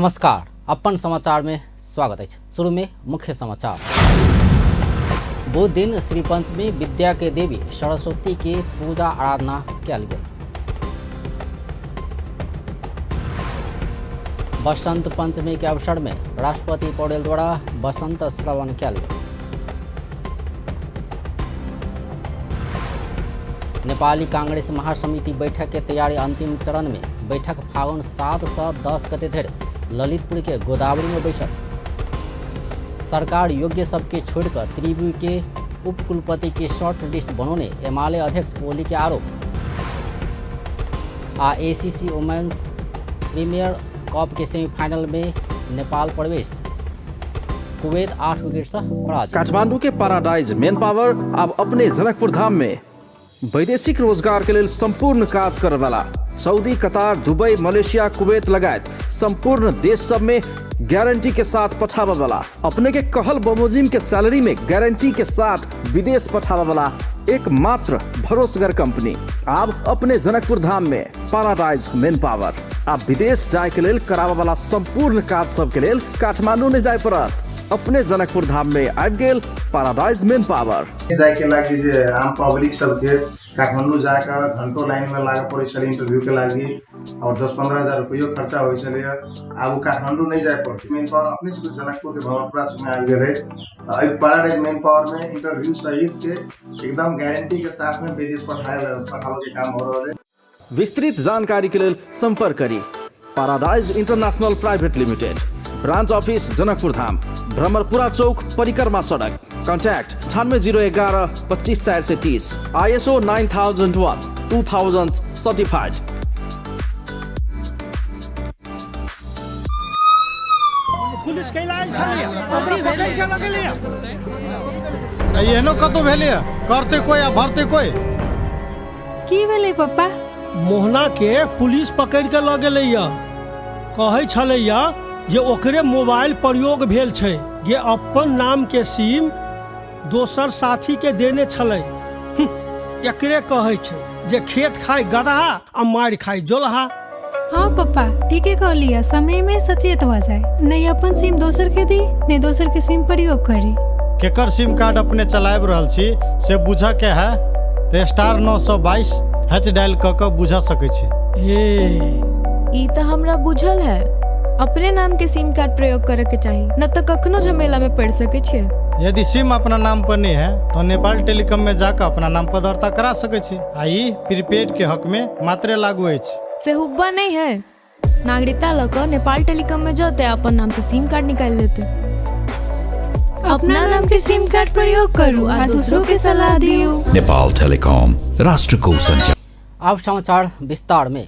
नमस्कार, अपन समाचार में स्वागत अछि। शुरू में मुख्य समाचार। बुध दिन श्री पंचमी विद्या के देवी सरस्वती के पूजा आराधना कयल गेल। बसंत पंचमी के अवसर में राष्ट्रपति पौडेल द्वारा बसंत श्रवण कयल गेल। नेपाली कांग्रेस महासमिति बैठक के तैयारी अंतिम चरण में। बैठक फागुन 7 से 10 गते धरि ललितपुर के गोदावरी में बैसत। सरकार योग्य सबके छोड़कर त्रिवि के उपकुलपति के शॉर्ट लिस्ट बनौने एमाले अध्यक्ष ओली के आरोप। आ एसीसी वुमेन्स प्रीमियर कप के सेमीफाइनल में नेपाल प्रवेश। कुवैत 8 विकेट से पराजित। काठमांडू के पैराडाइज मेन पावर अब अपने जनकपुर धाम में वैदेशिक रोजगार के लेल संपूर्ण काज करे वाला Saudi, Qatar, Dubai, Malaysia, Kuwait लगायत संपूर्ण देश सब में गारंटी के साथ पठावे वाला, अपने के कहल बमोजिम के सैलरी में गारंटी के साथ विदेश पठावे वाला एकमात्र भरोसगर कंपनी अब अपने जनकपुर धाम में पैराडाइज मेन पावर। अब विदेश जाए के लेल करावे वाला संपूर्ण काज सब के लेल काठमांडू नहीं जाए पड़त, अपने जनकपुर धाम में आबि गेल पैराडाइज मेन पावर। जाए के लागि जे आम पब्लिक सबके काठमाडौँ जाकर घंटों लाइन में लागे पड़े छलै इंटरव्यू के लागि और 10-15 हजार रुपयो खर्चा होइ छलै। आब ओ काठमाडौँ नहीं जाए पड़तै, मेन पावर अपने से जनकपुर के भवनपुरा में आबि गेलै। एहि पैराडाइज मेन पावर में इंटरव्यू सहित के एकदम गारंटी के साथ में विदेश पठावे के काम हो रहल है। विस्तृत जानकारी के लेल संपर्क करी paradise international private limited, branch office Janakpur Dham, Bhramarpura Chowk, परिक्रमा सड़क। Contact 98 011 25 430, ISO 9001 2000 certified. Police कैला आयल छलैया, ओकरा पकड़ि के लगेलैया। एहनो कतौ भेलैया, करते कोई आ भरते कोई। की भेलै पप्पा? मोहना के पुलिस पकड़ि के लऽ गेलैया। कहै छलैया जे ओकरे मोबाइल प्रयोग भेल छै, जे अपन नाम के सिम दोसर साथी के देने छलै। एकरे कहै छै जे खेत खाय गदहा आ मारि खाय जोलहा। हाँ पप्पा, ठीके कहलियै, समय में सचेत भऽ जाए, नहीं अपन सिम दोसर के दी, नहीं दोसर के सिम प्रयोग करी। केकर सिम कार्ड अपने चलाबि रहल छी से बुझऽ के है तऽ *922# डायल कऽ कऽ बुझऽ सकै छी। ए ई तऽ हमरा बुझल है, अपने नाम के सिम कार्ड प्रयोग करे के चाही, न तऽ कखनो झमेला में पड़ सके छियै। यदि सिम अपना नाम पर नहीं है तो नेपाल टेलीकॉम में जाकर अपना नाम पर दर्ता करा सकै छी आ ई प्रीपेड के हक में मात्रे लागू अछि। से हुब्बा नहीं है, नागरिकता लऽ कऽ नेपाल टेलीकॉम में जते अपन नाम से सिम कार्ड निकालि लेते। अपना नाम के सिम कार्ड प्रयोग करू आ दूसरों के सलाह दियौ। नेपाल टेलीकॉम, राष्ट्र को संचार। अब समाचार विस्तार में।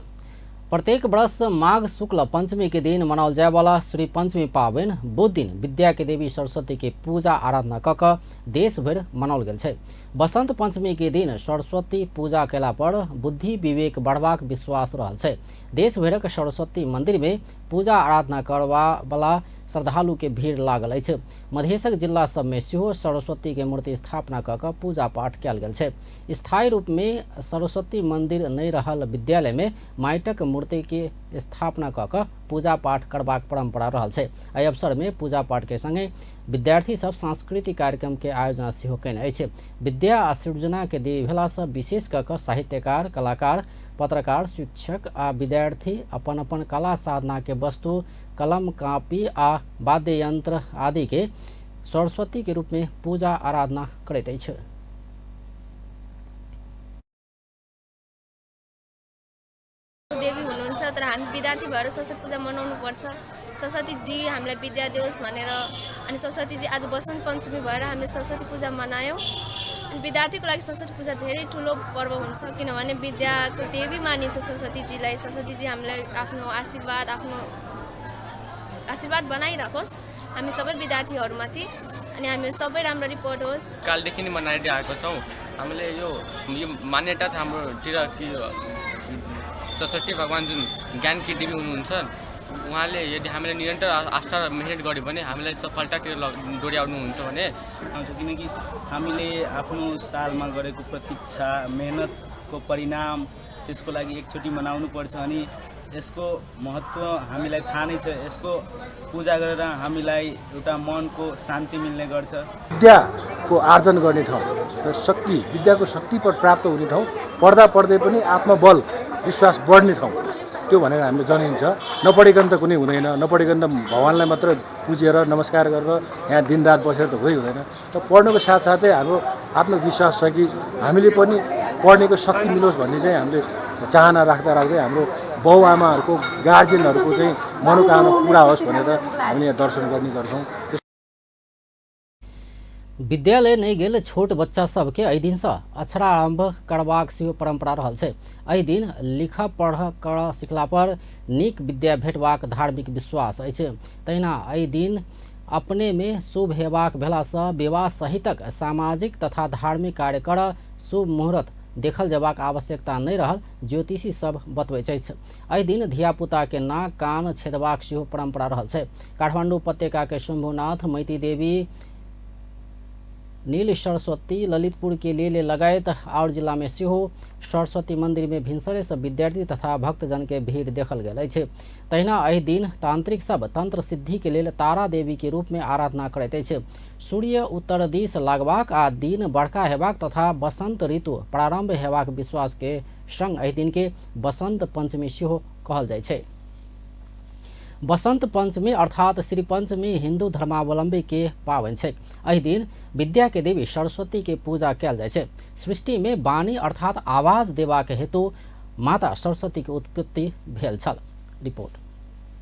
प्रत्येक वर्ष माघ शुक्ल पंचमी के दिन मनाओल जाय वाला श्री पंचमी पाबनि बुध दिन विद्या के देवी सरस्वती के पूजा आराधना कऽ कऽ देश भरि मनाओल गेल छै। बसंत पंचमी के दिन सरस्वती पूजा कयला पर बुद्धि विवेक बढ़बाक विश्वास रहल छै। देश भरिक सरस्वती मंदिर में पूजा आराधना करबा वाला श्रद्धालु के भीड़ लागल अछि। मधेशक जिला सब में सेहो सरस्वती के मूर्ति स्थापना कऽ कऽ पूजा पाठ कयल गेल छै। स्थायी रूप में सरस्वती मंदिर नहि रहल विद्यालय में माटिक मूर्ति के स्थापना कऽ कऽ पूजा पाठ करबाक परंपरा रहल छै। एहि अवसर में पूजा पाठ के संगे विद्यार्थी सब सांस्कृतिक कार्यक्रम के आयोजना सेहो कयने अछि। विद्या आ सृजना के देवी भेला सँ विशेष कऽ कऽ साहित्यकार, कलाकार, पत्रकार, शिक्षक आ विद्यार्थी अपन अपन कला साधना के वस्तु कलम, कापी आ वाद्य यंत्र आदि के सरस्वती के रूप में पूजा आराधना करैत अछि। देवी हुनुहुन्छ, तर हामी विद्यार्थी भएर सरस्वती पूजा मनाउनु पर्छ। सरस्वतीजी हामीलाई विद्या देओस् भनेर, अनि सरस्वतीजी आज बसन्त पञ्चमी भएर हामीले सरस्वती पूजा मनायौँ। अनि विद्यार्थीको लागि सरस्वती पूजा धेरै ठुलो पर्व हुन्छ, किनभने विद्याको देवी मानिन्छ सरस्वतीजीलाई। सरस्वतीजी हामीलाई आफ्नो आशीर्वाद, आफ्नो आशीर्वाद बनाइराखोस् हामी सबै विद्यार्थीहरूमाथि, अनि हामीहरू सबै राम्ररी पढोस्। कालदेखि नै मनाइँदै आएको छौँ। हामीले यो यो मान्यता छ हाम्रोतिर कि सरस्वती भगवान् जुन ज्ञानकी देवी हुनुहुन्छ, उहाँले यदि हामीले निरन्तर आस्था र मेहनत गऱ्यो भने हामीलाई सफलतातिर डोर्याउनुहुन्छ भने आउँछ, किनकि हामीले आफ्नो सालमा गरेको प्रतीक्षा मेहनतको परिणाम त्यसको लागि एकचोटि मनाउनु पर्छ। अनि यसको महत्त्व हामीलाई थाहा नै छ। यसको पूजा गरेर हामीलाई एउटा मनको शान्ति मिल्ने गर्छ। विद्याको आर्जन गर्ने ठाउँ र शक्ति, विद्याको शक्ति प्राप्त हुने ठाउँ, पढ्दा पढ्दै पनि आत्मबल विश्वास बढ्ने ठाउँ, त्यो भनेर हामीले जनिन्छ। नपढिकन त कुनै हुँदैन, नपढिकन त भगवान्लाई मात्र पुजेर नमस्कार गरेर यहाँ दिनरात बसेर त हुँदै हुँदैन। त पढ्नुको साथसाथै हाम्रो आत्मविश्वास छ कि हामीले पनि पढ्नेको शक्ति मिलोस् भन्ने चाहिँ हामीले चाहना राख्दा राख्दै हाम्रो बाउआमाहरूको गार्जेनहरूको चाहिँ मनोकामना पुरा होस् भनेर हामीले यहाँ दर्शन गर्ने गर्छौँ। विद्यालय नहि गेल छोट बच्चा सबके एहि दिनसँ अक्षरारम्भ करबाक सेहो परंपरा रहल छै। एहि दिन लिख पढ़ कर सिखला पर नीक विद्या भेटबाक धार्मिक विश्वास अछि। तहिना एहि दिन अपने में शुभ हेबाक भेलासँ विवाह सहितक सामाजिक तथा धार्मिक कार्य कर शुभ मुहूर्त देखल जेबाक आवश्यकता नहि रहल ज्योतिषी सब बतबैत अछि। एहि दिन धियापुता के नाक कान छेदबाक सेहो परंपरा रहल छै। काठमांडू उपत्यका के शंभुनाथ, मैती देवी, नील सरस्वती, ललितपुर के लेल लगायत और जिला में सेहो सरस्वती मंदिर में भिनसरे से विद्यार्थी तथा भक्तजन के भीड़ देखल गेल अछि। तहिना एहि दिन तांत्रिक सब तंत्र सिद्धि के लेल तारा देवी के रूप में आराधना करैत अछि। सूर्य उत्तर दिस लागबाक आ दिन बड़का हेबाक तथा बसंत ऋतु प्रारंभ हेबाक विश्वास के संग एहि दिन के बसंत पंचमी सेहो कहल जाइ छै। बसंत पंचमी अर्थात श्री पंचमी हिंदू धर्मावलंबी के पावन छै। एहि दिन विद्या के देवी सरस्वती के पूजा कयल जाइ छै। सृष्टि में वाणी अर्थात आवाज देबाक हेतु माता सरस्वती के उत्पत्ति भेल छल। रिपोर्ट।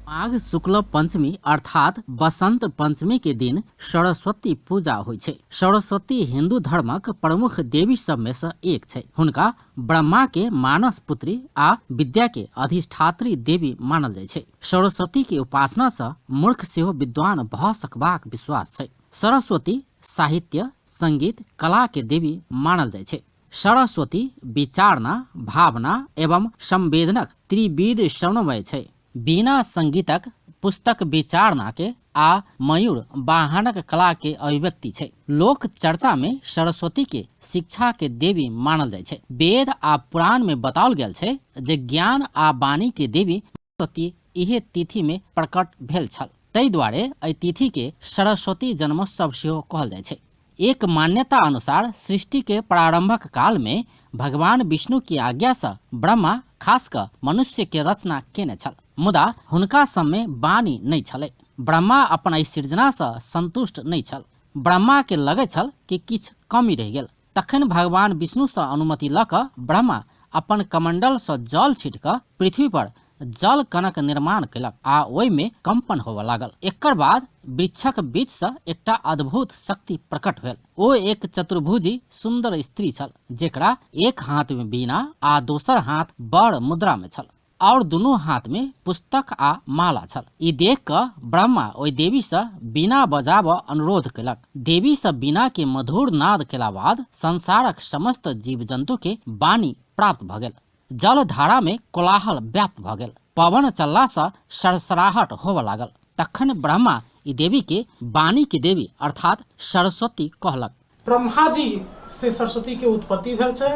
माघ शुक्ल पंचमी अर्थात बसंत पंचमी के दिन सरस्वती पूजा होइ छै। सरस्वती हिंदू धर्मक प्रमुख देवी सब में से एक छै। हुनका ब्रह्मा के मानस पुत्री आ विद्या के अधिष्ठात्री देवी मानल जाइ छै। सरस्वती के उपासना से मूर्ख सेहो विद्वान भऽ सकबाक विश्वास छै। सरस्वती साहित्य, संगीत, कला के देवी मानल जाइ छै। सरस्वती विचारणा, भावना एवं संवेदनक त्रिविध समन्वय छै। बिना संगीतक पुस्तक विचारणा के आ मयूर वाहनक कला के अभिव्यक्ति छै। लोक चर्चा में सरस्वती के शिक्षा के देवी मानल जाइ छै। वेद आ पुराण में बताओल गेल छै जे ज्ञान आ वाणी के देवी सरस्वती इहे तिथि में प्रकट भेल छल। ताहि दुआरे एहि तिथि के सरस्वती जन्मोत्सव सेहो कहल जाइ छै। एक मान्यता अनुसार सृष्टि के प्रारंभक काल में भगवान विष्णु की आज्ञा से ब्रह्मा खास क मनुष्य के रचना केने छल, मुदा हुनका सब में वाणी नहि छलै। ब्रह्मा अपन एहि सृजना से संतुष्ट नहि छल। ब्रह्मा के लगै छल कि किछु कमी रहि गेल। तखन भगवान विष्णु से अनुमति ल क ब्रह्मा अपन कमंडल से जल छिट क पृथ्वी पर जल कणक निर्माण केलक आ ओहि में कंपन होबय लागल। एकर बाद वृक्षक बीच से एकटा अद्भुत शक्ति प्रकट भेल। ओ एक चतुर्भुजी सुंदर स्त्री छल, जेकरा एक हाथ में वीणा आ दोसर हाथ बड़ मुद्रा में छल और दुनू हाथ में पुस्तक आ माला छल। ई देख क ब्रह्मा ओहि देवी से वीणा बजाबऽ अनुरोध केलक। देवी से वीणा के मधुर नाद केला बाद संसारक समस्त जीव जंतु के वाणी प्राप्त भ गेल। जलधारा में कोलाहल व्याप्त भ गेल। पवन चलला से सरसराहट होबऽ लागल। तखन ब्रह्मा ई देवी के वाणी के देवी अर्थात सरस्वती कहलक। ब्रह्मा जी से सरस्वती के उत्पत्ति भेल छै।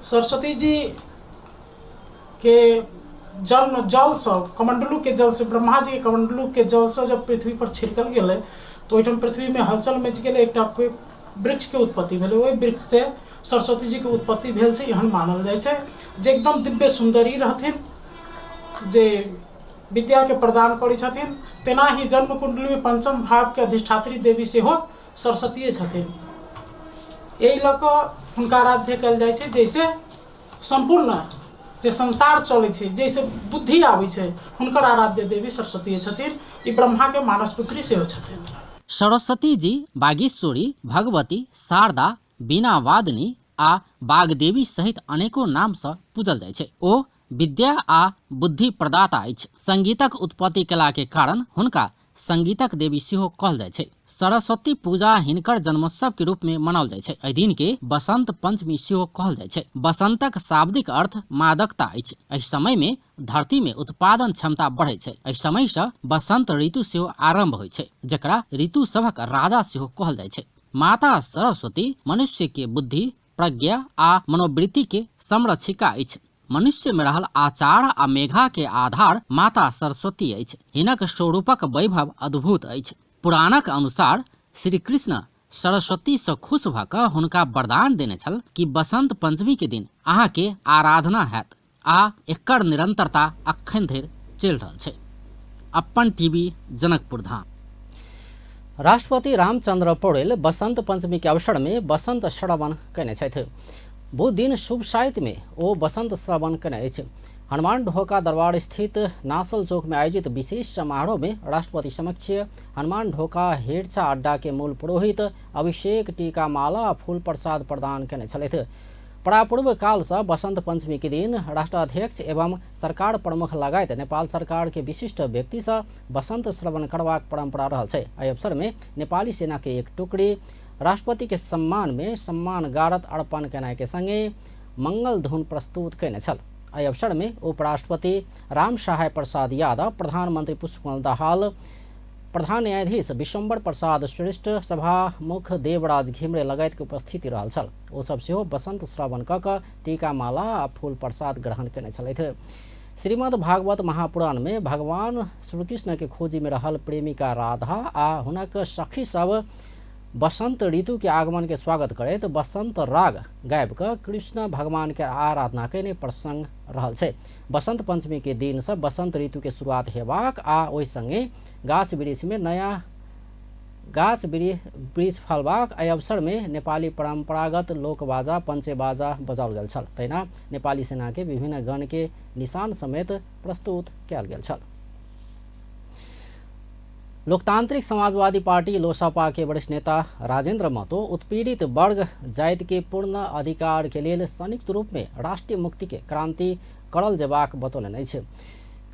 सरस्वती जी के जन्म जल से, कमंडलू के जल से, ब्रह्मा जी के कमंडलू के जल से जब पृथ्वी पर छिड़कल गेलै तो ओहिठाम पृथ्वी में हलचल मचि गेलै। एकटा वृक्ष के उत्पत्ति भेलै। ओहि वृक्ष से सरस्वती जी के उत्पत्ति भेल छै, एहन मानल जाइ छै। जे एकदम दिव्य सुंदरी रहथिन, जे विद्या के प्रदान करै छथिन। तेनाही जन्म कुंडली में पंचम भाव के अधिष्ठात्री देवी सेहो सरस्वतीये छथिन। एहि लऽ कऽ हुनका आराध्य कयल जाइ छै, जैसे सम्पूर्ण जे संसार चलै छै, जैसे बुद्धि आबै छै, हुनकर आराध्य देवी सरस्वतीये छथिन। ई ब्रह्मा के मानस पुत्री सेहो छथिन। सरस्वती जी बागीश्वरी, भगवती, शारदा, वीणा वादिनी आ वाग्देवी सहित अनेको नाम सँ पूजल जाइ छै। ओ विद्या आ बुद्धि प्रदाता अछि। संगीतक उत्पत्ति केला के कारण हुनका संगीतक देवी सेहो कहल जाइ छै। सरस्वती पूजा हिनकर जन्मोत्सव के रूप में मनाओल जाइ छै। एहि दिन के बसंत पंचमी सेहो कहल जाइ छै। बसंतक शाब्दिक अर्थ मादकता अछि। एहि समय में धरती में उत्पादन क्षमता बढ़ै छै। एहि समय सँ बसंत ऋतु सेहो आरंभ होइ छै, जकरा ऋतु सभक राजा सेहो कहल जाइ छै। माता सरस्वती मनुष्य के बुद्धि, प्रज्ञा आ मनोवृत्ति के संरक्षिका अछि। मनुष्य में रहल आचार आ मेघा के आधार माता सरस्वती अछि। हिनक स्वरूपक वैभव अद्भुत अछि। पुराणक अनुसार श्री कृष्ण सरस्वती सँ खुश भऽ कऽ हुनका वरदान देने छल कि बसंत पंचमी के दिन अहाँ के आराधना हैत आ एकर निरंतरता अखन धरि चलि रहल छै। अप्पन टीवी, जनकपुर धाम। राष्ट्रपति रामचंद्र पौडेल बसंत पंचमी के अवसर में बसंत श्रवण कयने छथि। बुध दिन शुभ साइत में ओ बसंत श्रवण कयने अछि। हनुमान ढोका दरबार स्थित नासल चौक में आयोजित विशेष समारोह में राष्ट्रपति समक्ष हनुमान ढोका हेरचा अड्डा के मूल पुरोहित अभिषेक टीका माला फूल प्रसाद प्रदान कयने छलथि। परापूर्व काल से बसंत पंचमी के दिन राष्ट्राध्यक्ष एवं सरकार प्रमुख लगायत नेपाल सरकार के विशिष्ट व्यक्ति से बसंत श्रवण करबाक परंपरा रहल छै। एहि अवसर में नेपाली सेना के एक टुकड़ी राष्ट्रपति के सम्मान में सम्मान गारत अर्पण केनाइ के संगे मंगल धुन प्रस्तुत कयने छल। एहि अवसर में उपराष्ट्रपति राम सहाय प्रसाद यादव, प्रधानमंत्री पुष्पकमल दाहाल, प्रधान न्यायाधीश विश्वम्बर प्रसाद श्रेष्ठ, सभामुख देवराज घिमिरे लगायत के उपस्थिति रहल छल। ओ सब सेहो बसंत श्रवण क कऽ टीका माला आ फूल प्रसाद ग्रहण कयने छलथि। श्रीमद् भागवत महापुराण में भगवान श्रीकृष्ण के खोजी में रहल प्रेमिका राधा आ हुनक सखी सब बसंत ऋतु के आगमन के स्वागत करैत बसंत राग गाबि कऽ कृष्ण भगवान के आराधना कयने प्रसंग रहल छै। बसंत पंचमी के दिन से बसंत ऋतु के शुरुआत हेबाक आ ओहि संगे गाछ वृक्ष में नया गाछ वृक्ष फलबाक एहि अवसर में नेपाली परंपरागत लोकबाजा पंचेबाजा बजाओल गेल छल। तहिना नेपाली सेना के विभिन्न गण के निशान समेत प्रस्तुत कयल गेल छल। लोकतांत्रिक समाजवादी पार्टी लोसपा के वरिष्ठ नेता राजेंद्र महतो उत्पीड़ित वर्ग जाति के पूर्ण अधिकार के लेल संयुक्त रूप में राष्ट्रीय मुक्ति के क्रांति करल जेबाक बतौलनि अछि।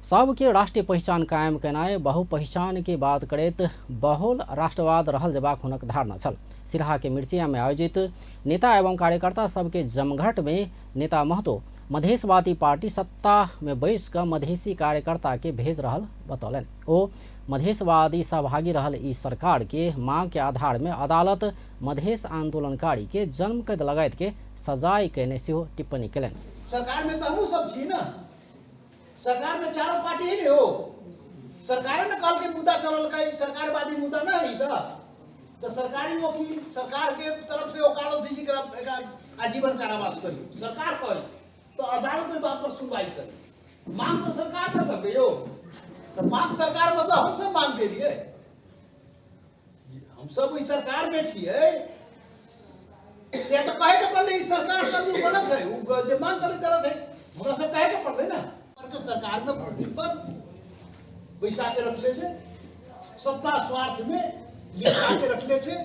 सबके राष्ट्रीय पहिचान कायम केनाइ बहु पहिचान के बात करैत बहुल राष्ट्रवाद रहल जेबाक हुनक धारणा छल। सिरहा के मिर्चिया में आयोजित नेता एवं कार्यकर्ता सबके जमघट में नेता महतो मधेशवादी पार्टी सत्ता में बैस कऽ मधेसी कार्यकर्ता के भेज रहल बतौलनि। ओ मधेशवादी सहभागी रहल ई सरकार के मांग के आधार में अदालत मधेश आंदोलनकारी के जन्म कैद लगायत के सजाय कयने सेहो टिप्पणी केलनि। सरकार में तो हमहूँ सब छी ना, सरकार में चारों पार्टी ही हो, सरकार ने कहल के मुद्दा चलल, सरकारवादी मुद्दा ना है तो सरकारी वकील सरकार के तरफ से वकालत जी आजीवन कारावास करी सरकार कही तो अदालत ओहि बात पर सुनवाई करी। मांग तो सरकार ने कर यो, तो मांग सरकार मतलब हम सब मांग के लिए, हम सब ओहि सरकार में छियै तो कहे के पड़ले सरकार कर गलत है, जो मांग करे गलत है, हमरा सब कहे के पड़ले ना। सरकार में कुर्सी पर बैसा के रखले छे, सत्ता स्वार्थ में लिपटा के रखले छे,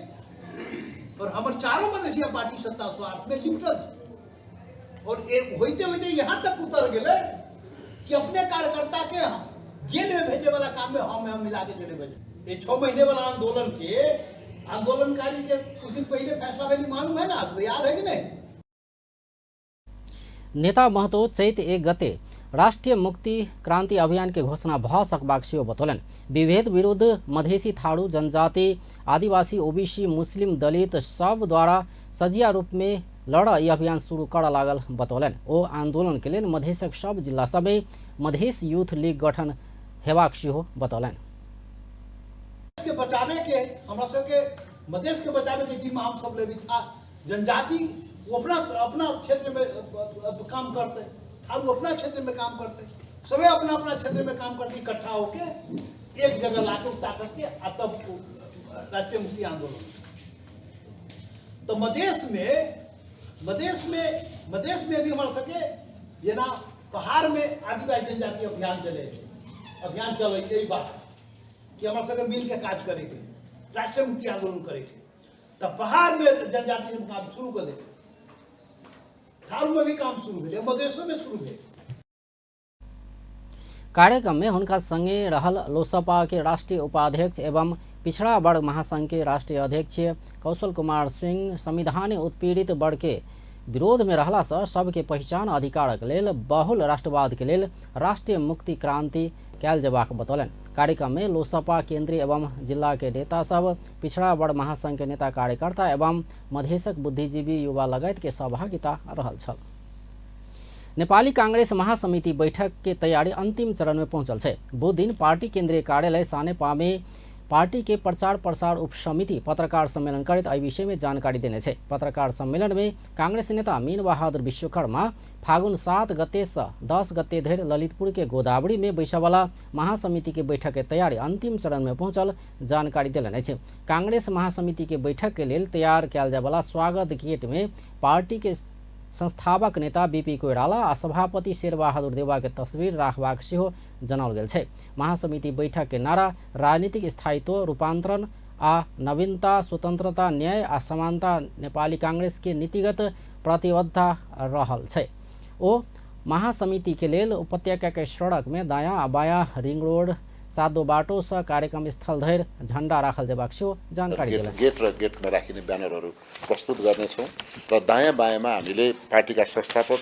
और हमर चारों मधेसिया पार्टी सत्ता स्वार्थ में लिपटल, और एक होते होते यहाँ तक उतर गए कि अपने कार्यकर्ता के जेल में भेजे वाला काम में हम मिला के जेल में भेजे। ये 6 महीने वाला आंदोलन के आंदोलनकारी के कुछ दिन पहले फैसला भेली मालूम है ना, याद है कि नहीं। नेता महतो चैत 1 गते राष्ट्रिय मुक्ति क्रांति अभियान के घोषणा भ सकबाक सेहो बतौलनि। विभेद विरुद्ध मधेसी, थारू, जनजाति, आदिवासी, ओबीसी, मुस्लिम, दलित सब द्वारा सजिया रूप में लड़ ई अभियान शुरू कर लागल बतौलनि। ओ आंदोलन के लेल मधेशक सब जिला सबमे मधेश यूथ लीग गठन हेबाक सेहो बतौलनि। के बचावे के हमरा सबके मधेश के बचावे के जिम्मा हम सब लेबी। जनजाति वो अपना अपना क्षेत्र में काम करते, थारू अपना क्षेत्र में काम करते, सभी अपना अपना क्षेत्र में काम करते, इकट्ठा होके एक जगह लाके ताकत के आ तब राष्ट्रीय मुक्ति आंदोलन। तो मधेश में भी हमारा सके जेना पहाड़ में आदिवासी जनजाति अभियान चले, अभियान चले, यही बात कि हमारा सके मिल के काज करेंगे, राष्ट्रीय मुक्ति आंदोलन करेंगे। तब पहाड़ में जनजाति ने काम शुरू कर दे, थारू में भी काम शुरू भेलै, मधेशो में शुरू भेल। कार्यक्रम में हुनका संगे रहल लोसपा के राष्ट्रीय उपाध्यक्ष एवं पिछड़ा वर्ग महासंघ के राष्ट्रीय अध्यक्ष कौशल कुमार सिंह संविधान उत्पीड़ित वर्ग के विरोध में रहला से सबके पहिचान अधिकारक लेल बहुल राष्ट्रवाद के लेल राष्ट्रीय मुक्ति क्रांति कयल जेबाक बतौलनि। कार्यक्रम में लोसपा केंद्रीय एवं जिला के नेता सब, पिछड़ा वर्ग महासंघ के नेता कार्यकर्ता एवं मधेशक बुद्धिजीवी युवा लगायत के सहभागिता रहल छल। नेपाली कांग्रेस महासमिति बैठक के तैयारी अंतिम चरण में पहुंचल छै। बुध दिन पार्टी केंद्रीय कार्यालय सानेपा में पार्टी के प्रचार प्रसार उपसमिति पत्रकार सम्मेलन करैत एहि विषय में जानकारी देने छै। पत्रकार सम्मेलन में कांग्रेस नेता मीन बहादुर विश्वकर्मा फागुन 7 गते से 10 गते धरि ललितपुर के गोदावरी में बैसवाला महासमिति के बैठक के तैयारी अंतिम चरण में पहुंचल जानकारी देलनि अछि। कांग्रेस महासमिति के बैठक के लेल तैयार कयल जायवाला स्वागत गेट में पार्टी के संस्थापक नेता बीपी कोइराला आ सभापति शेरबहादुर देउवा के तस्वीर राखबाक सेहो जनाओल गेल छै। महासमिति बैठक के नारा राजनीतिक स्थायित्व, रूपांतरण आ नवीनता, स्वतंत्रता, न्याय आ समानता नेपाली कांग्रेस के नीतिगत प्रतिबद्धता रहल छै। ओ महासमिति के लेल उपत्यका के सड़क में दायां आ बायां रिंग रोड सादो बाटो से कार्यक्रम स्थल धरि झण्डा राखल जेबाक सेहो जानकारी देलनि। गेट र गेटमा राखिने ब्यानरहरू प्रस्तुत गर्नेछौँ र दायाँ बायाँमा हामीले पार्टीका संस्थापक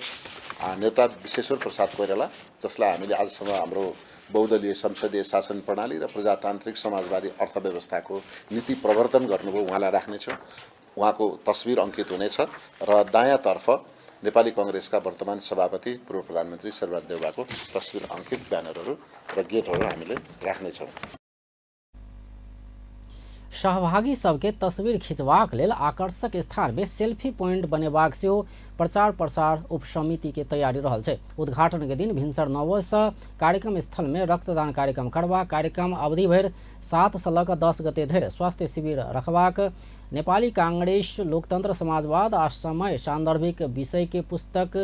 नेता विश्वेश्वर प्रसाद कोइराला, जसलाई हामीले आजसम्म हाम्रो बहुदलीय संसदीय शासन प्रणाली र प्रजातान्त्रिक समाजवादी अर्थव्यवस्थाको नीति प्रवर्तन गर्नुभयो, उहाँलाई राख्नेछौँ। उहाँको तस्बिर अङ्कित हुनेछ र दायाँतर्फ नेपाली कङ्ग्रेसका वर्तमान सभापति पूर्व प्रधानमन्त्री शेरबहादुर देउवाको तस्बिर अङ्कित ब्यानरहरू र गेटहरू हामीले राख्नेछौँ। सहभागी सबके तस्वीर खिंचबाक लेल आकर्षक स्थान में सेल्फी पॉइंट बनेबाक सेहो प्रचार प्रसार उपसमिति के तैयारी रहल छै। उद्घाटन के दिन भिनसर 9 बजे से कार्यक्रम स्थल में रक्तदान कार्यक्रम करबाक, कार्यक्रम अवधि भरि 7 से लऽ कऽ 10 गते धरि स्वास्थ्य शिविर रखबाक, नेपाली कांग्रेस लोकतंत्र समाजवाद आ समय सान्दर्भिक विषय के पुस्तक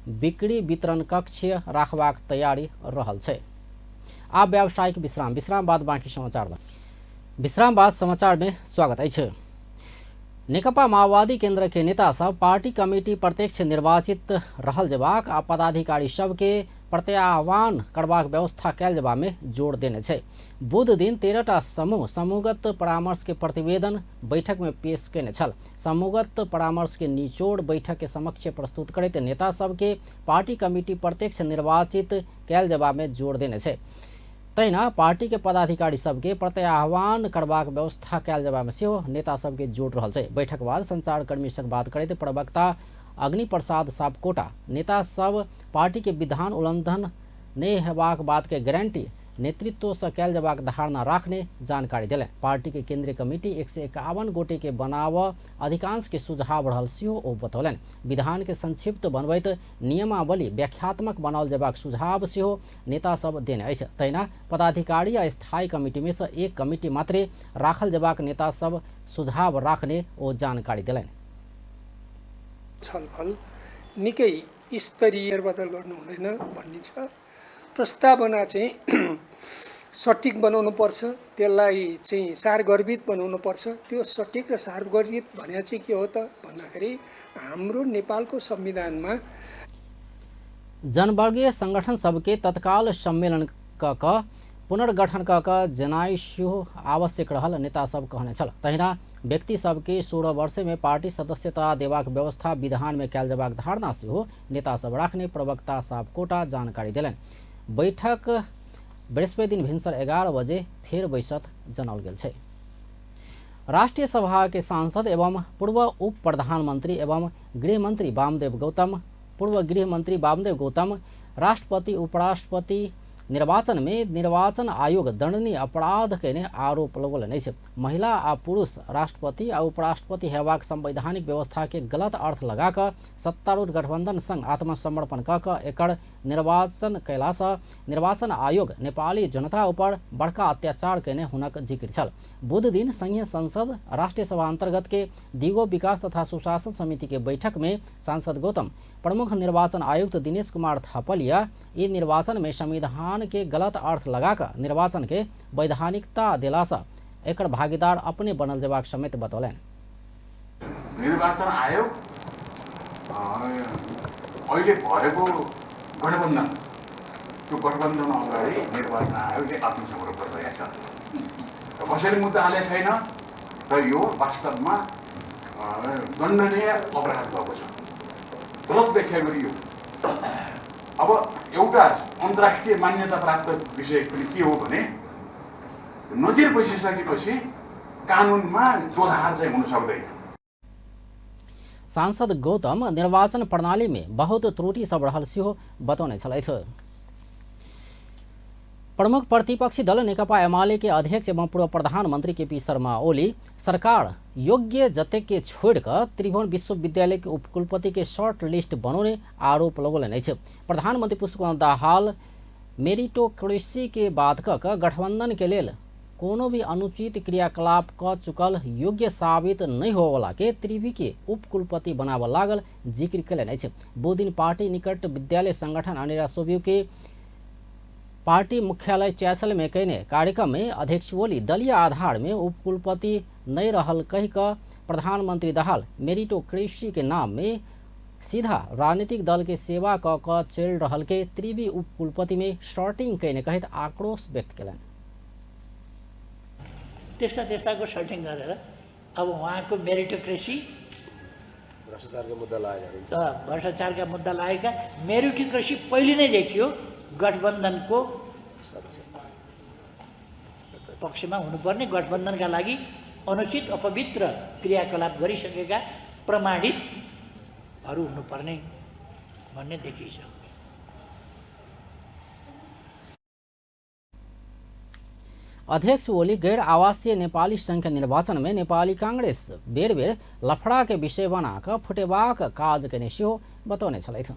बिक्री वितरण कक्ष राखबाक तैयारी रहल छै। आब व्यावसायिक विश्राम, विश्राम बाद बाँकी समाचार। विश्राम बाद समाचार में स्वागत अछि। नेकपा माओवादी केंद्र के नेता सब पार्टी कमिटी प्रत्यक्ष निर्वाचित रहल जेबाक आ पदाधिकारी सबके प्रत्याह्वान करबाक व्यवस्था कयल जेबा में जोर देने छै। बुध दिन 13टा समूह समूहगत परामर्श के प्रतिवेदन बैठक में पेश केने छल। समूहगत परामर्श के निचोड़ बैठक के समक्ष प्रस्तुत करैत नेता सबके पार्टी कमिटी प्रत्यक्ष निर्वाचित कयल जेबा में जोर देने छै। तहिना पार्टी के पदाधिकारी सबके प्रत्याह्वान करबाक व्यवस्था कयल जेबामे सेहो नेता सबके जोड़ रहल छै। बैठक बाद संचारकर्मी संग बात करैत प्रवक्ता अग्नि प्रसाद सापकोटा नेता सब पार्टी के विधान उल्लंघन नहि हेबाक बात के गारंटी नेतृत्व से कयल जेबाक धारणा राखने जानकारी देलनि। पार्टी के केंद्रीय कमिटी 151 गोटे के बनाव अधिकांश के सुझाव रहल सेहो ओ बतौलनि। विधान के संक्षिप्त बनबैत नियमावली व्याख्यात्मक बनाओल जेबाक सुझाव सेहो नेता सब देने अछि। तहिना पदाधिकारी आ स्थायी कमिटी में से एक कमिटी मात्रे राखल जेबाक नेता सब सुझाव राखने ओ जानकारी देलनि। छलफल निकै स्तरीय फेरबदल गर्नु हुँदैन भन्ने छ। प्रस्तावना चाहिँ सटिक बनाउनु पर्छ, त्यसलाई चाहिँ सारगर्भित बनाउनु पर्छ। त्यो सटिक र सारगर्भित भने चाहिँ के हो त भन्दाखेरि हाम्रो नेपालको संविधानमा जनवर्गीय संगठन सबके तत्काल सम्मेलन क पुनर्गठन क जनाइ सेहो आवश्यक रहल नेता सब कहने छल। तहिना व्यक्ति सबके 16 वर्ष में पार्टी सदस्यता देबाक व्यवस्था विधान में कयल जेबाक धारणा सेहो नेता सब राखने प्रवक्ता सापकोटा जानकारी देलनि। बैठक बृहस्पति दिन भिनसर 11 बजे फेर बैसत जनाओल गेल छै। राष्ट्रिय सभा के सांसद एवं पूर्व उप प्रधानमंत्री एवं गृहमंत्री वामदेव गौतम, पूर्व गृहमंत्री वामदेव गौतम राष्ट्रपति उपराष्ट्रपति निर्वाचन में निर्वाचन आयोग दंडनीय अपराध केने आरोप लगौलनि अछि। महिला आ पुरुष राष्ट्रपति आ उपराष्ट्रपति हेबाक संवैधानिक व्यवस्था के गलत अर्थ लगा कऽ सत्तारूढ़ गठबंधन संग आत्मसमर्पण कऽ कऽ एकर निर्वाचन कयलासँ निर्वाचन आयोग नेपाली जनता ऊपर बड़का अत्याचार केने हुनक जिक्र छल। बुध दिन संघीय संसद राष्ट्रिय सभा अंतर्गत के दिगो विकास तथा सुशासन समिति के बैठक में सांसद गौतम प्रमुख निर्वाचन आयुक्त दिनेश कुमार थापलिया ई निर्वाचन में संविधान के गलत अर्थ लगाकर निर्वाचन के वैधानिकता दिलासा एकर भागीदार अपने बनल जेबाक समेत बतौलनि। निर्वाचन आयोग अहिले भएको गठबन्धन, त्यो गठबन्धन अगाडि निर्वाचन आयोगले आत्मसमर्पण गरेको छ र कसैले मुद्दा हालेको छैन र यो वास्तवमा दण्डनीय अपराध भएको छ, गलत व्याख्या गरियो। अब एउटा अन्तर्राष्ट्रिय मान्यता प्राप्त विषय पनि के हो भने नजिर बसिसकेपछि कानुनमा दोधार चाहिँ हुन सक्दैन। सांसद गौतम निर्वाचन प्रणाली में बहुत त्रुटि सब रहल सेहो बतौने छलथि। प्रमुख प्रतिपक्षी दल नेकपा एमाले के अध्यक्ष एवं पूर्व प्रधानमंत्री केपी शर्मा ओली सरकार योग्य जतेक के छोड़िकऽ त्रिभुवन विश्वविद्यालय के उपकुलपति के शॉर्ट लिस्ट बनौने आरोप लगौलनि अछि। प्रधानमंत्री पुष्पकमल दाहाल मेरिटोक्रेसी के बात कऽ कऽ गठबंधन के लेल कोनो भी अनुचित क्रियाकलाप कऽ चुकल योग्य साबित नहि होवला के त्रिवी के उपकुलपति बनाबऽ लागल जिक्र कयलनि अछि। बुध दिन पार्टी निकट विद्यालय संगठन अनेरा सोबियो के पार्टी मुख्यालय चैसल में कयने कार्यक्रम में अध्यक्ष ओली दलीय आधार में उपकुलपति नहीं रहल कहि कऽ प्रधानमंत्री दाहाल मेरिटोक्रेसी के नाम में सीधा राजनीतिक दल के सेवा कऽ कऽ चलि रहल के त्रिवी उपकुलपति में शॉर्टिंग कयने कहैत आक्रोश व्यक्त कयलनि। त्यस्ता त्यस्ताको सर्टिङ गरेर अब उहाँको मेरिटोक्रेसी भ्रष्टाचारको मुद्दा लागेका, भ्रष्टाचारका मुद्दा लागेका मेरिटोक्रेसी पहिले नै देखियो गठबन्धनको पक्षमा हुनुपर्ने, गठबन्धनका लागि अनुचित अपवित्र क्रियाकलाप गरिसकेका प्रमाणितहरू हुनुपर्ने भन्ने देखिन्छ। अध्यक्ष ओली गैर आवासीय नेपाली संघ निर्वाचन में नेपाली कांग्रेस बेर बेर लफड़ा के विषय बनाकर फुटेबाक काज केने सेहो बतौने छलथि।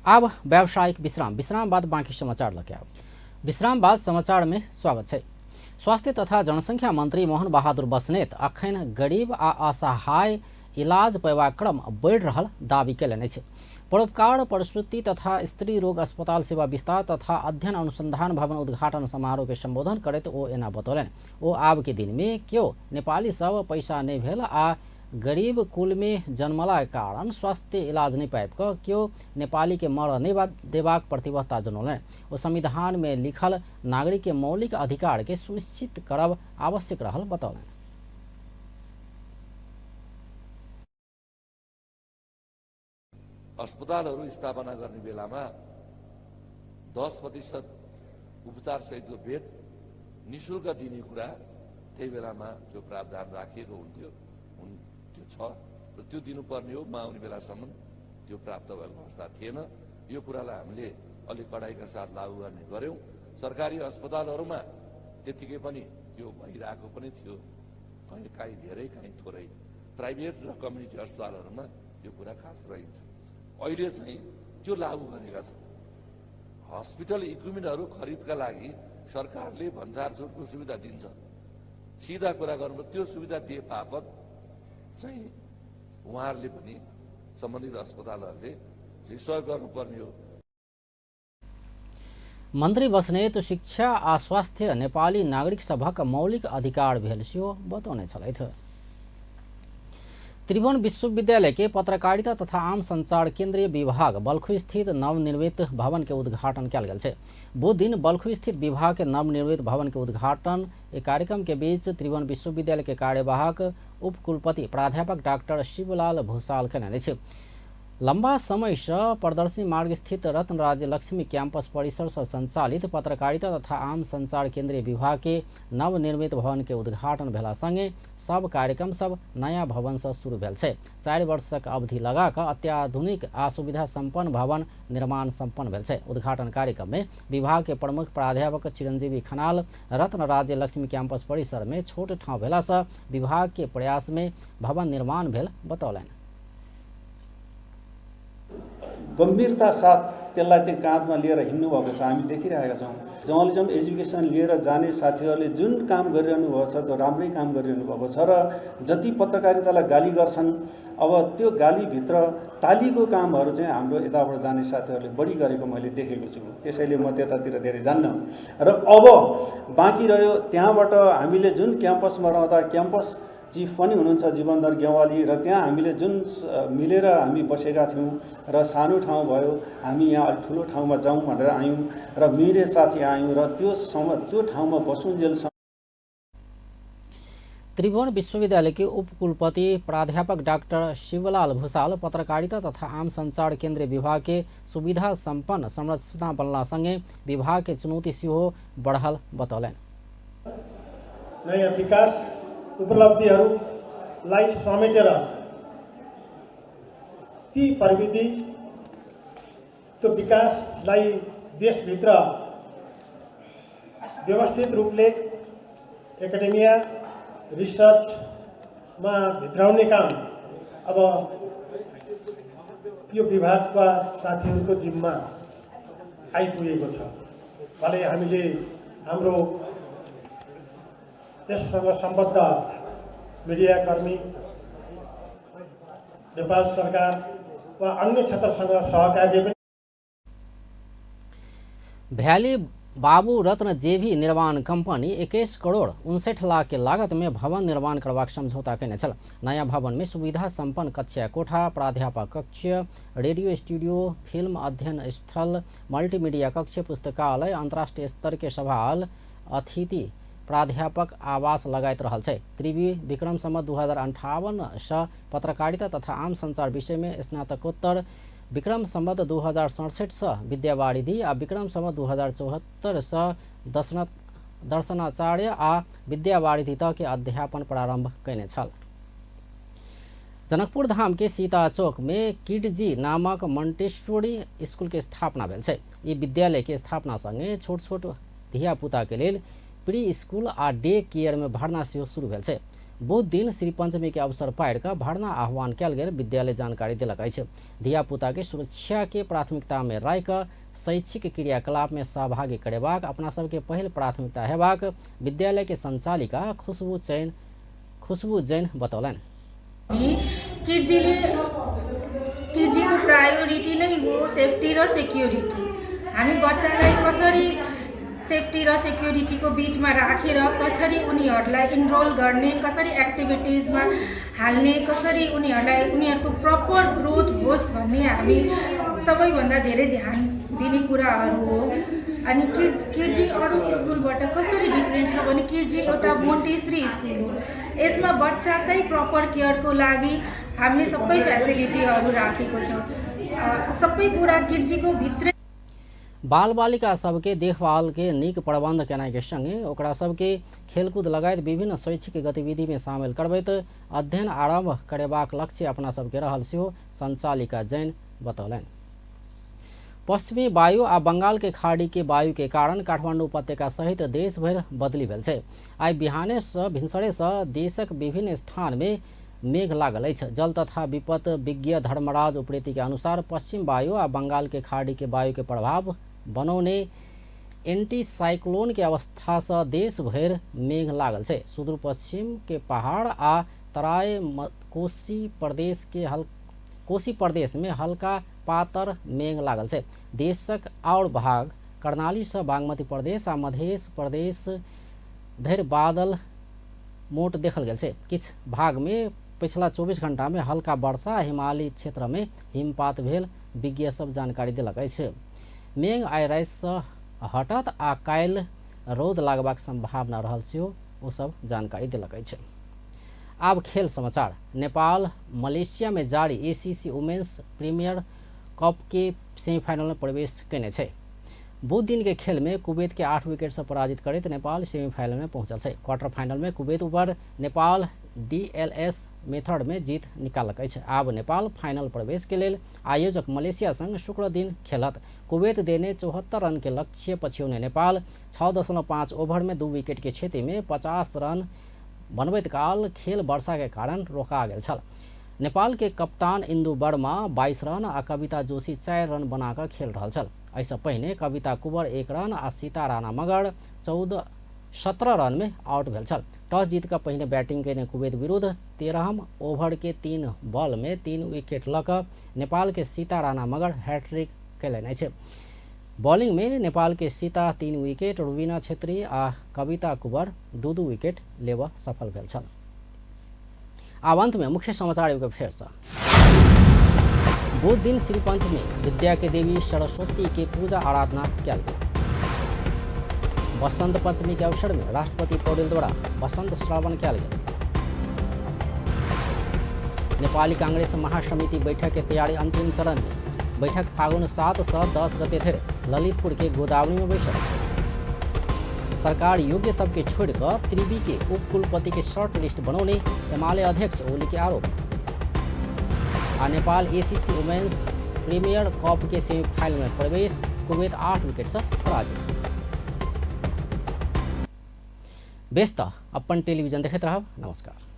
अब व्यावसायिक विश्राम, विश्राम बाद बाँकी समाचार लके आउ। विश्राम बाद समाचार में स्वागत है। स्वास्थ्य तथा जनसंख्या मंत्री मोहन बहादुर बस्नेत अखन गरीब आ असहाय इलाज पेबाक क्रम बढ़ि रहल दावी कयलनि अछि। परोपकार प्रसूति तथा स्त्री रोग अस्पताल सेवा विस्तार तथा अध्ययन अनुसंधान भवन उद्घाटन समारोह के संबोधन करैत ओ एना बतौलनि। ओ आब के दिन में केओ नेपाली सब पैसा नहि भेल आ गरीब कुल में जन्मला कारण स्वास्थ्य इलाज नहीं पाबि कऽ केओ नेपाली के मरऽ नहि देबाक प्रतिबद्धता जनौलनि। ओ संविधान में लिखल नागरिक के मौलिक अधिकार के सुनिश्चित करब आवश्यक रहल बतौलनि। अस्पतालहरू स्थापना गर्ने बेलामा 10% उपचार सहितको बेड निशुल्क दिने कुरा त्यही बेलामा त्यो प्रावधान राखिएको हुन्थ्यो, त्यो छ र त्यो दिनुपर्ने हो। म आउने बेलासम्म त्यो प्राप्त भएको अवस्था थिएन। यो कुरालाई हामीले अलिक कडाइका साथ लागू गर्ने गऱ्यौँ। सरकारी अस्पतालहरूमा त्यतिकै पनि त्यो भइरहेको पनि थियो, कहीँ काहीँ धेरै काहीँ थोरै। प्राइभेट र कम्युनिटी अस्पतालहरूमा यो कुरा खास रहन्छ। अहिले चाहिँ त्यो लागू गरेका छौँ। हस्पिटल इक्विपमेन्टहरू खरिदका लागि सरकारले भन्सार छुटको सुविधा दिन्छ। सिधा कुरा गर्नु, त्यो सुविधा दिए बापत चाहिँ उहाँहरूले पनि सम्बन्धित अस्पतालहरूले चाहिँ सहयोग गर्नुपर्ने हो। मन्त्री बस्नेत शिक्षा आ स्वास्थ्य नेपाली नागरिक सभक मौलिक अधिकार भेल सेहो बतौने छलथि। त्रिभुवन विश्वविद्यालय के पत्रकारिता तथा आम संचार केंद्रीय विभाग बल्खु स्थित नवनिर्मित भवन के उद्घाटन कयल गेल छै। बुध दिन बल्खु स्थित विभाग के नवनिर्मित भवन के उद्घाटन एक कार्यक्रम के बीच त्रिभुवन विश्वविद्यालय के कार्यवाहक उपकुलपति प्राध्यापक डॉक्टर शिवलाल भूषाल कयने अछि। लंबा समय से प्रदर्शनी मार्ग स्थित रत्नराज लक्ष्मी कैंपस परिसर से संचालित पत्रकारिता तथा आम संचार केंद्रीय विभाग के नवनिर्मित भवन के उद्घाटन भेला संगे सब कार्यक्रम सब नया भवन से शुरू भेल छै। 4 वर्षक अवधि लगा कऽ अत्याधुनिक आ सुविधा संपन्न भवन निर्माण संपन्न भेल छै। उद्घाटन कार्यक्रम में विभाग के प्रमुख प्राध्यापक चिरंजीवी खनाल रत्नराज लक्ष्मी कैंपस परिसर में छोट ठाउँ भेला से विभाग के प्रयास में भवन निर्माण भेल बतौलनि। गम्भीरता साथ त्यसलाई चाहिँ काँधमा लिएर हिँड्नु भएको छ, हामी देखिरहेका छौँ। जर्नलिजम एजुकेसन लिएर जाने साथीहरूले जुन काम गरिरहनु भएको छ त्यो राम्रै काम गरिरहनु भएको छ र जति पत्रकारितालाई गाली गर्छन् अब त्यो गालीभित्र तालीको कामहरू चाहिँ हाम्रो यताबाट जाने साथीहरूले बढी गरेको मैले देखेको छु। त्यसैले म त्यतातिर धेरै जान्न। र अब बाँकी रह्यो त्यहाँबाट हामीले जुन क्याम्पसमा रहँदा क्याम्पस चिफ पनि हुनुहुन्छ जीवनधर गेवाली र त्यहाँ हामीले जुन मिलेर हामी बसेका थियौँ र सानो ठाउँ भयो, हामी यहाँ अलिक ठुलो ठाउँमा जाउँ भनेर आयौँ र मिरे साथी आयौँ र त्यो समय त्यो ठाउँमा बसुन्जेलसम्म। त्रिभुवन विश्वविद्यालय के उपकुलपति प्राध्यापक डॉक्टर शिवलाल भूषाल पत्रकारिता तथा आम संचार केंद्रीय विभाग के सुविधा संपन्न संरचना बनला संगे विभाग के चुनौती सेहो बढ़ल बतौलनि। नयाँ विकास उपलब्धिहरूलाई समेटेर ती प्रविधि त्यो विकासलाई देशभित्र व्यवस्थित रूपले एकाडेमिया रिसर्चमा भित्राउने काम अब यो विभागका साथीहरूको जिम्मा आइपुगेको छ। भले हामीले हाम्रो यससँग सम्बद्ध मिडियाकर्मी, नेपाल सरकार वा अन्य क्षेत्रसँग सहकार्य पनि। भ्याली बाबू रत्न जेभी निर्माण कंपनी 21 करोड़ 59 लाख के लागत में भवन निर्माण करबाक समझौता केने छल। नया भवन में सुविधा संपन्न कक्षा कोठा, प्राध्यापक कक्ष, रेडियो स्टूडियो, फिल्म अध्ययन स्थल, मल्टीमीडिया कक्ष, पुस्तकालय, अंतर्राष्ट्रीय स्तर के सभा हॉल, अतिथि प्राध्यापक आवास लगायत रहल छै। त्रिवी विक्रम सम्वत 2058 सँ पत्रकारिता तथा आम संचार विषय में स्नातकोत्तर, विक्रम सम्वत 2067 सँ विद्यावारिधि आ विक्रम सम्वत 2074 सँ दर्शनाचार्य आ विद्यावारिधि तक के अध्यापन प्रारंभ कयने छल। जनकपुर धाम के सीता चौक में किडजी नामक मॉन्टेसरी स्कूल के स्थापना भेल छै। ई विद्यालय के स्थापना संगे छोट छोट धियापुता के लेल प्री स्कूल आ डे केयर में भर्ना सेहो शुरू भेल छै। बुध दिन श्री पंचमी के अवसर पारि कऽ भर्ना आह्वान कयल गेल विद्यालय जानकारी देलक अछि। धियापुता के सुरक्षा के प्राथमिकता में राखि कऽ शैक्षिक क्रियाकलाप में सहभागी करेबाक अपना सबके पहिल प्राथमिकता हेबाक विद्यालय के संचालिका खुशबू जैन बतौलनि। किडजीको प्रायोरिटी नै हो सेफ्टी र सेक्युरिटी। हामी बच्चालाई कसरी सेफ्टी र सेक्युरिटीको बिचमा राखेर कसरी उनीहरूलाई इनरोल गर्ने, कसरी एक्टिभिटिजमा हाल्ने, कसरी उनीहरूलाई उनीहरूको प्रपर ग्रोथ होस् भन्ने हामी सबैभन्दा धेरै ध्यान दिने कुराहरू हो। अनि किडजी अरू स्कुलबाट कसरी डिफ्रेन्ट छ भने किडजी एउटा मोन्टेसरी स्कुल हो। यसमा बच्चाकै प्रपर केयरको लागि हामीले सबै फेसिलिटीहरू राखेको छ। सबै कुरा किडजीको भित्रै। बाल बालिका सबके देखभाल के नीक प्रबंध केनाइ के संगे ओकरा सबके खेलकूद लगायत विभिन्न शैक्षिक गतिविधि में शामिल करबैत अध्ययन आरंभ करेबाक लक्ष्य अपना सबके रहल सेहो संचालिका जैन बतौलनि। पश्चिमी वायु आ बंगाल के खाड़ी के वायु के कारण काठमाडौँ उपत्यका सहित देशभरि बदली भेल छै। आइ बिहाने सँ भिनसरे सँ देशक विभिन्न स्थान में मेघ लागल अछि। जल तथा विपत विज्ञ धर्मराज उप्रेती के अनुसार पश्चिम वायु आ बंगाल के खाड़ी के वायु के प्रभाव बनौने एंटी साइक्लोन के अवस्था से देश भरि मेघ लागल छै। सुदूर पश्चिम के पहाड़ आ तराई कोसी प्रदेश में हल्का पातर मेघ लागल छै। देशक और भाग कर्णाली से बागमती प्रदेश आ मध्य प्रदेश धरि बादल मोट देखल गेल छै। किछु भाग में पिछला 24 घंटा में हल्का वर्षा, हिमालयी क्षेत्र में हिमपात भेल विज्ञ सब जानकारी देलक अछि। मेघ आइ राति सँ हटत आ काल्हि रौद लागबाक संभावना रहल सेहो ओ सब जानकारी देलक अछि। आब खेल समाचार। नेपाल मलेशिया में जारी एसीसी वुमेन्स प्रीमियर कप के सेमीफाइनल में प्रवेश केने छै। बुध दिन के खेल में कुवैत के 8 विकेट से पराजित करैत नेपाल सेमीफाइनल में पहुंचल छै। क्वार्टर फाइनल में कुवैत ऊपर नेपाल डीएलएस मेथड में जीत निकालक अछि। आब नेपाल फाइनल प्रवेश के लेल आयोजक मलेशिया संग शुक्र दिन खेलत। कुवैत देने 74 रन के लक्ष्य पछ्यौने नेपाल 6.5 ओवर में 2 विकेट के क्षति में 50 रन बनबैत काल खेल वर्षा के कारण रोका गेल छल। नेपाल के कप्तान इंदु वर्मा 22 रन आ कविता जोशी 4 रन बनाकर खेल रहल छल। एहिसँ पहिने कविता कुंवर 1 रन आ सीता राणा मगर 17 रन में आउट भेल छल। टॉस जीत कऽ पहिने बैटिंग केने कुवैत विरुद्ध 13 ओवर के 3 बॉल में 3 विकेट लऽ कऽ नेपाल के सीता राणा मगर हैट्रिक कयलनि अछि। बॉलिंग में नेपाल के सीता 3 विकेट, रुबीना छेत्री आ कविता कुंवर 2-2 विकेट लेबऽ सफल भेल छल। आब अंत में मुख्य समाचार एक फेर से। बुध दिन श्री पंचमी विद्या के देवी सरस्वती के पूजा आराधना कयल गेल। बसंत पंचमी के अवसर में राष्ट्रपति पौडेल द्वारा बसंत श्रावण कयल गेल। नेपाली कांग्रेस महासमिति बैठक के तैयारी अंतिम चरण में। बैठक फागुन 7 से 10 गते धरि ललितपुर के गोदावरी में बैसत। सरकार योग्य सबके छोड़िकऽ त्रिवी के उपकुलपति के शॉर्ट लिस्ट बनौने एमाले अध्यक्ष ओली के आरोप। आ Nepal ACC women's premier cup के सेमीफाइनल में प्रवेश। कुवैत 8 विकेट से पराजित। बेस त अपन टेलीविजन देखैत रहब। नमस्कार।